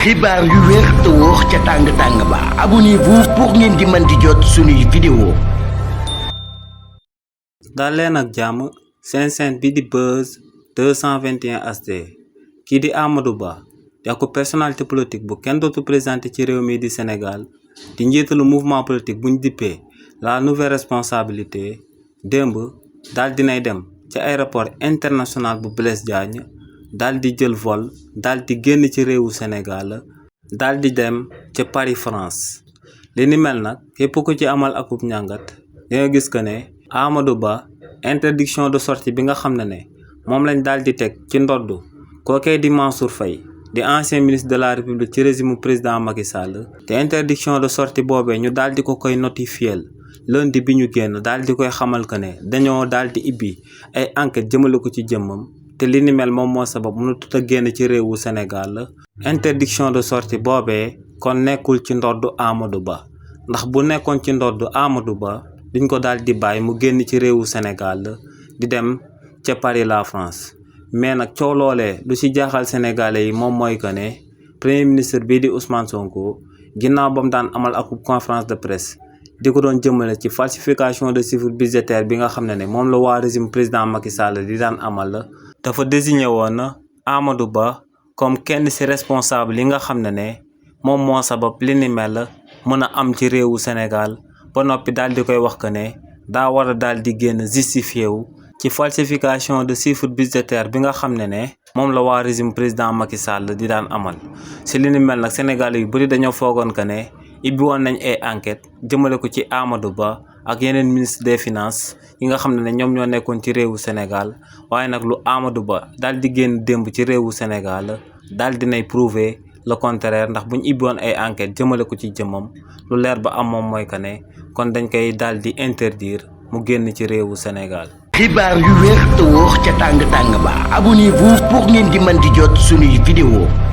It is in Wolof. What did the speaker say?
xibaar yu wér te wóor ca tàng ba abonnez-vous pour ngeen di mën di jot suñuy vidéo. daal leen ak jàmm seen bi di Buzz 221 HD kii di Amadou Ba di ko personnalité politique bu kenn dootu présenté ci réew mi di Sénégal di njiitalu mouvement politique buñ dippee la nouvelle responsabilité démb daal dinay dem ci aéroport international bu Blaise Diagne daal di jël vol daal di génn ci réewu Sénégal daal di dem ca Paris France li ni mel nag képp ku ci amal akub njàngat di nga gis que ne Amadou Ba interdiction de sortie bi nga xam ne moom lañ daal di teg ci ndoddu kookee di Mansour Faye di ancien ministre de la République ci régime président Macky Sall te interdiction de sortie boobee ñu daal di ko koy notifier lundi bi ñu génn daal di koy xamal que ne dañoo daal di ibbi ay enquête jëmale ko ci jëmmam te li ni mel moom moo sabab mënut a génn ci réewu Sénégal interdiction de sortie boobee kon nekkul ci ndoddu Amadou Ba ndax bu nekkoon ci ndoddu Amadou Ba duñ ko daal di bàyyi mu génn ci réewu Sénégal di dem ca Paris la France mais nag coow loolee lu ci jaaxal sénégalais yi moom mooy que ne premier ministre bii di Ousmane Sonko ginnaaw ba mu daan amal ak conférence de presse di ko doon jëmale ci falsification de chiffre budgétaire bi nga xam ne moom la waa régime président Macky Sall di daan amal dafa désigné woon Amadou Ba comme kenn ci responsable yi nga xam ne moom moo sabab li ni mel mën a am ci réewu Sénégal ba noppi daal di koy wax que ne daa war a daal di génn justifié wu ci falsification de chiffre budgétaire bi nga xam ne moom la waa régime président Macky Sall di daan amal ci li ni mel nag Sénégal yu bëri dañoo foogoon que ne ibbi woon nañ ay enquête jëmale ko ci Amadou Ba ak yeneen ministre des finances yi nga xam ne ñoom ñoo nekkoon ci réewu Sénégal waaye nag lu Amadou Ba daal di génn démb ci réewu Sénégal daal dinay prouver le contraire ndax bu ñu ibbi woon ay enquête jëmale ko ci jëmmam lu leer ba am moom mooy que ne kon dañ koy daal di interdire mu génn ci réewu Sénégal. xibaar yu wér te wóor ca tàng ba abonnez-vous pour ngeen di mën di jot suñuy vidéo.